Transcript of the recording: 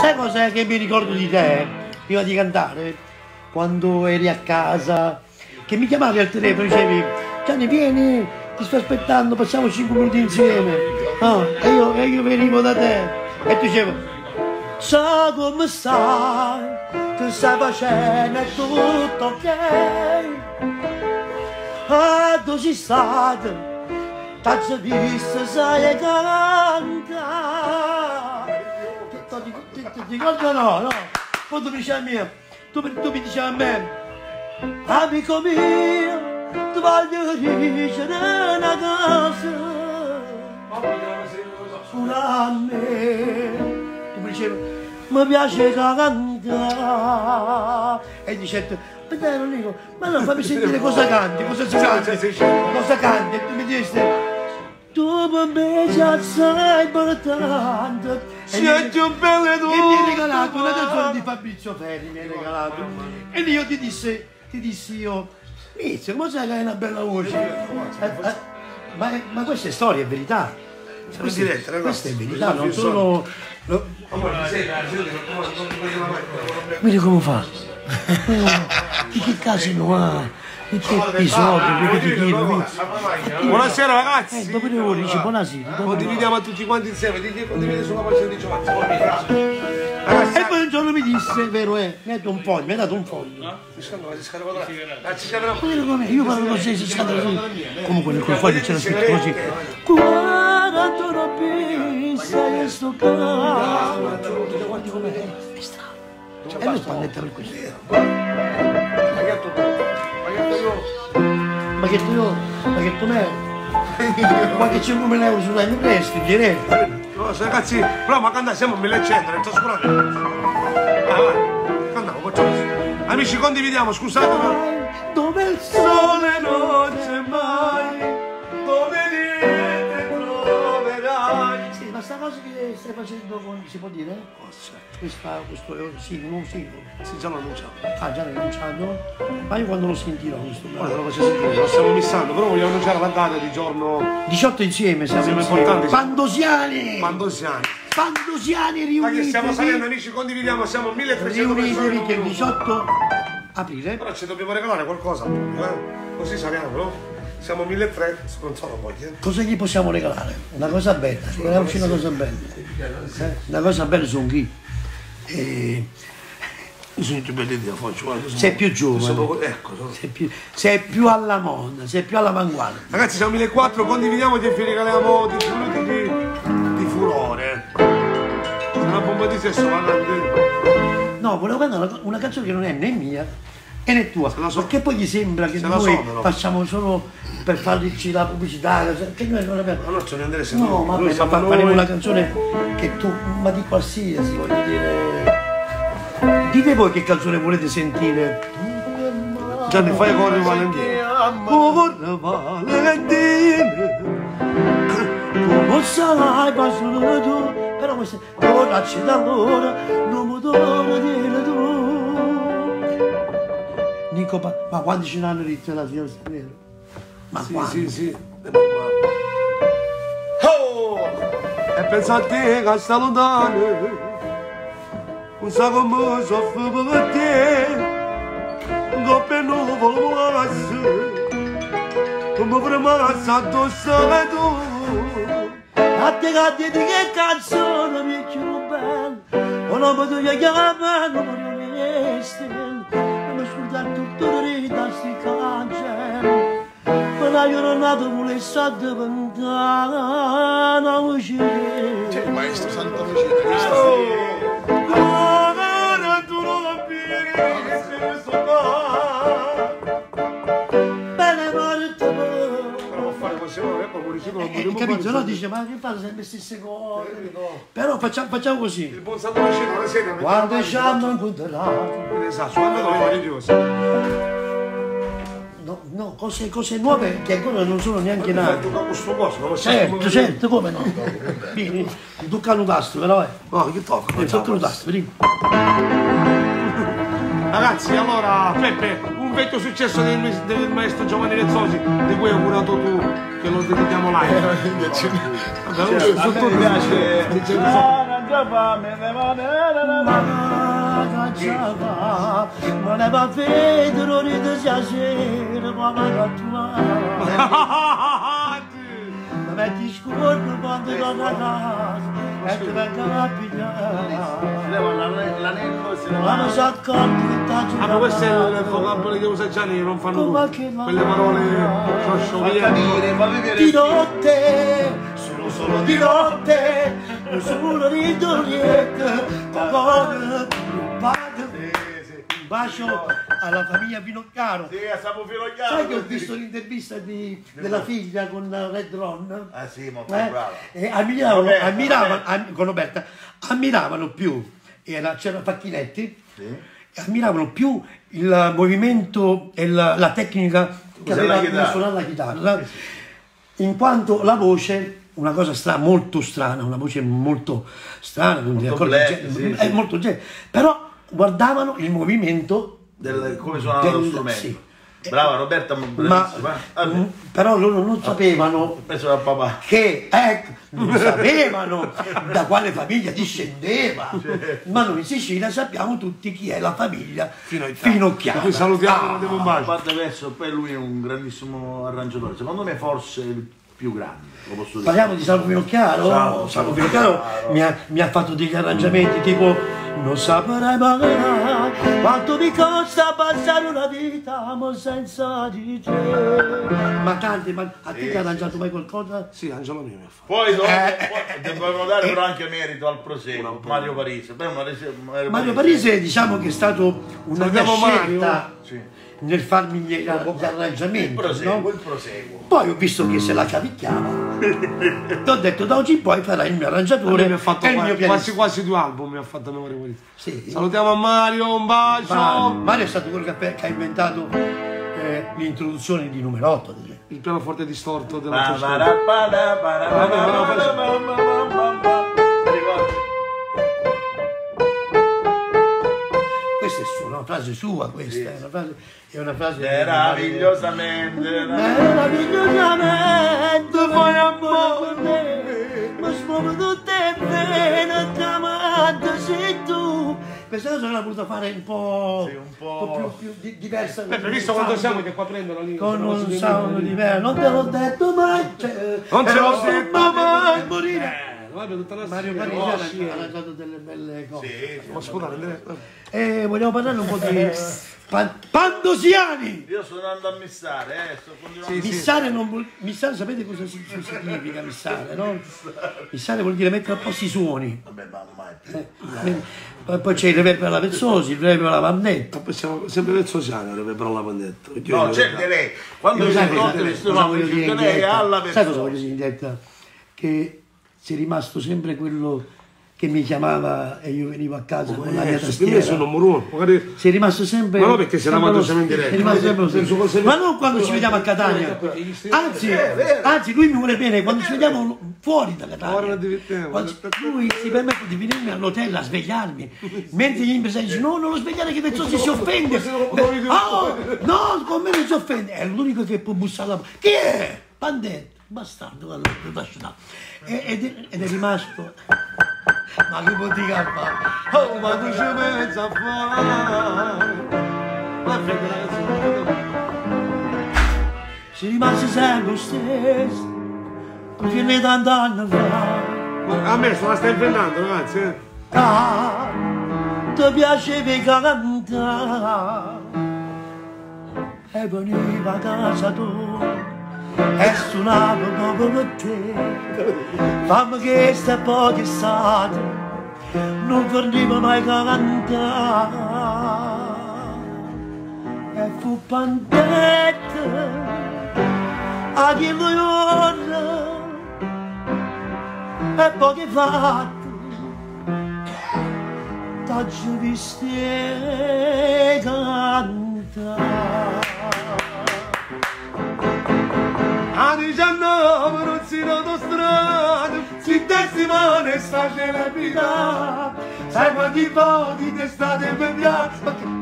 Sai cosa che mi ricordo di te? Prima di cantare, quando eri a casa, che mi chiamavi al telefono e dicevi Gianni vieni, ti sto aspettando, passiamo 5 minuti insieme. Ah, e io venivo da te. E tu dicevi, sa come stai, tu stai facendo, è tutto ok. Ah, tu sei stato, t'ho visto, sai cantare. Ti ricordi o no? No. Poi tu mi dicevi a me, tu mi dicevi a me, amico mio, ti voglio dicere una cosa. Pure a me. Tu mi dicevi, mi piace cantare. E dicevi, ma non dico, ma allora fammi sentire cosa canti, cosa si canta, cosa canti. E tu mi dici, tu per me già sei importante. E più belle tu. E mi hai regalato una canzone di Fabrizio Ferri, mi hai regalato. E lì io ti dissi io, Mizio, come sai che hai una bella voce? Ma questa è storia, è verità. Questa, diretta, ragazzi. Questa è verità, non sono. No. Guarda come fa. Di che casino ha? Di che i soldi, che ti chiedo? Buonasera ragazzi. Dopo 2 ore dice buonasera. Condividiamo a tutti quanti insieme, condivide sulla pagina di Giovanni. Ragazzi, e poi un giorno mi disse, vero è, mi ha dato un foglio, mi ha dato un foglio. Io parlo così, si scandala così. Comunque nel quel foglio c'era scritto così. Guarda tu non pensa che sto qua. Guardi com'è, è strano. E lui spannetta per questo. Ma che tu io, ma che tu me? Qualche 5.000 euro sulla mi presti, direi. No, ragazzi, però ma quando siamo a 1100, non trascurate. Vai, vai, andiamo, facciamo. Amici, condividiamo, scusate. Ma dove il sole non c'è mai, dove niente troverai. Sì, ma sta cosa che stai facendo con, si può dire? Oh, certo. Questo è sì, un nuovo singolo. Sì, già l'ho annunciato. Ah, già l'hai annunciato? Ma io quando lo sentirò questo brano? Ora lo faccio sentire, lo stiamo missando, però vogliamo annunciare la data di giorno. 18 insieme siamo, siamo insieme. importanti. Pandosiani! Pandosiani! Pandosiani riunitevi! Ma che stiamo salendo amici, condividiamo, siamo 1300 persone. Riunitevi che il 18 aprile. Però ci dobbiamo regalare qualcosa, eh? Così saliamo, no? Siamo 1300, non sono pochi. Cosa gli possiamo regalare? Una cosa bella, regaliamoci una cosa bella. Una cosa bella sono chi? Io sono più belli di faccio, guarda, sei più giovane, ecco, sei più alla moda, sei più all'avanguardia. Ragazzi, siamo 1400, condividiamo e vi regaliamo 10 minuti di furore. C'è una bomba di sesso, ma no, volevo cantare una canzone che non è né mia e né tua, perché poi gli sembra che noi facciamo solo per farci la pubblicità, che noi non abbiamo. Allora ce ne andremo. No, ma vabbè, faremo una canzone che tu, ma di qualsiasi, voglio dire. Dite voi che canzone volete sentire. Gianni, fai correre Valentino. Corre Valentino, come sai passare tu, però questa tornaci da allora, non mi torna dire tu. Nico, ma quando ce n'hanno detto la signora Straniero? Ma sì, quando? Sì, sì. Oh! E pensa a te che sta lontano, non sa come soffro per te, coppe nuvole volasse, come premassa addosso a tu. A te che di che canzone mi è più bella, o non mi devi chiamare, non mi riesci, non mi scordare tutto il da sti cancelli. Ma la giornata volesse diventare una voce. C'è il maestro Santa Lucia, questa Capito? No, dice, ma che fanno sempre le stesse cose? Però facciamo così. Il buon Santo Lucia, buonasera. Quando ci hanno incontrato. Esatto, quando religioso. No, no, cose nuove che ancora non sono neanche nate. Certo, certo, come no? Vieni, tocca un tasto, però. No, che tocca? Tocca un tasto, prima. Ragazzi, allora, Peppe, un vecchio successo del maestro Giovanni Rezzosi, di cui hai augurato tu, che lo dedichiamo live. Vabbè, a me piace. Ma c'aggia fa? Me levo 'a fede d' 'o ridere si 'a sera po' 'a vaco a truvà. Me metto scuorno quando torno a casa e te vengo a piglià. Si leva l'anello e se ne Ma va. me so' accorto che t'aggio Ah, ma questo è il chiamato vocabolo che usa Gianni, che non fanno Come tutti. che va? Quelle parole scioscio Fa via. capire, fa vedere Di il film. notte, solo solo di notte, non solo di doliette, con cuore rubato. Sì, sì. Un bacio alla famiglia Finocchiaro. Sì, a Sapo Finocchiaro. Sai che ho visto l'intervista della figlia con la Red Ron? Ah sì, molto Eh? brava. E ammiravano, Roberta, ammiravano, Roberta. con Roberta, ammiravano più, c'era Facchinetti, Sì. e ammiravano più il movimento e la tecnica che Usare la aveva nel chitarra. suonare la chitarra, in quanto la voce, una cosa strana, molto strana, una voce molto strana, con degli Molto accordi black, sì, è sì. molto genere, però guardavano il movimento Del, come suonava lo strumento. sì. Brava Roberta, Ma, bravissima. Vabbè, però loro non sapevano penso al papà. che ecco, non sapevano da quale famiglia discendeva, ma noi in Sicilia sappiamo tutti chi è la famiglia Finocchiara. Qui salutiamo, Ah, diamo un A bacio. parte questo, poi lui è un grandissimo arrangiatore, secondo me forse il più grande, lo posso dire. Parliamo di Salvo Finocchiaro? Salvo, Salvo Finocchiaro mi ha fatto degli arrangiamenti tipo non saprei mai quanto mi costa passare una vita ma senza di te. Ma tanti, ma a te ti ha arrangiato mai qualcosa? Sì, Angelo mio mi ha fatto. Poi, dopo, poi dobbiamo dare però anche merito al proseguo, Mario Parisi. Beh, Mario, Mario Parise diciamo che è stato una mia Salutiamo Mario. scelta Sì. nel farmi gli arrangiamenti. Il proseguo, no? il proseguo. Poi ho visto che se la cavicchiava. Ti ho detto da oggi in poi farai il mio A me arrangiatore mi ha fatto e il mio quasi, pianista. quasi quasi due album, mi ha fatto Mario Parisi. Sì. Salutiamo a Mario, un bacio. Mario è stato quello che ha inventato l'introduzione di numero 8. ad esempio. Il pianoforte distorto della Ba, Toscana. ba, ra, ba, da, ba, ra, ba, ba, ba, ba, ba, ba, ba, ba. Ti ricordi? Questa è sua, una frase sua, questa è una frase, è una frase Meravigliosamente. Meravigliosamente fai amore con me, ma smuovo tutte e vene chiamando sei tu. Questa cosa l'ha voluta fare un po', Sì, un po' più, diversa. Beh, visto quanto siamo che qua prendono lì. Con un sound diverso, non te l'ho detto mai, cioè, Non te l'ho sto detto male mai. per morire. Vabbè, tutta la Mario sera. Parisi ha arrangiato delle belle cose. Sì, sì. Posso sputare, Andrea? E vogliamo parlare un po' di Pandosiani. Io sto andando a missare, sto continuando. Sì, sì. Missare non vuol, missare sapete cosa significa missare, no? Missare vuol dire mettere a posto i suoni. Vabbè, ma mai più. Poi c'è il reverbero alla Vezzosi, il reverbero alla Pandetta. Poi siamo sempre Vezzosiano, dovrebbero la Pandetta. No, c'è il delay. Quando Io c'è sai il cosa, delay, cosa voglio c'è dire il in delay diretta? alla Sai cosa persona. voglio dire in diretta? Che c'è rimasto sempre quello che mi chiamava e io venivo a casa con la mia Per me tastiera. sono numero uno. Magari Sei rimasto sempre. Ma no, perché se sempre eravamo lo- siamo in diretta. È rimasto sempre lo stesso. Penso- Ma non quando ci vediamo a Catania. Anzi, anzi, lui mi vuole bene quando ci vediamo fuori da Ora Catania. divertiamo. Quando lui si permette di venirmi all'hotel a svegliarmi. Mentre gli impresari dicono: No, non lo svegliare che Vezzosi si offende. Oh, no, con me non si offende. È l'unico che può bussare alla porta. Chi è? Pandetto. Bastardo, guarda, lo lascio là. Ed è rimasto. Ma che vuol dire a fare? Oh, ma tu ci pensi a fare? Ma frega, ragazzi. Si rimase sempre lo stesso, fino a tanti anni fa. Ma a me se la stai inventando, ragazzi. eh. Ah, ti piaceva cantare e veniva a casa tua e suonava come te. Fammi che sta poche estate non finiva mai cantare e fu pandetta a chi lui ora e poche fatte t'aggio visto cantare. A 19 non si strada, si testimone sta celebrità. Sai quanti voti d'estate per piazza?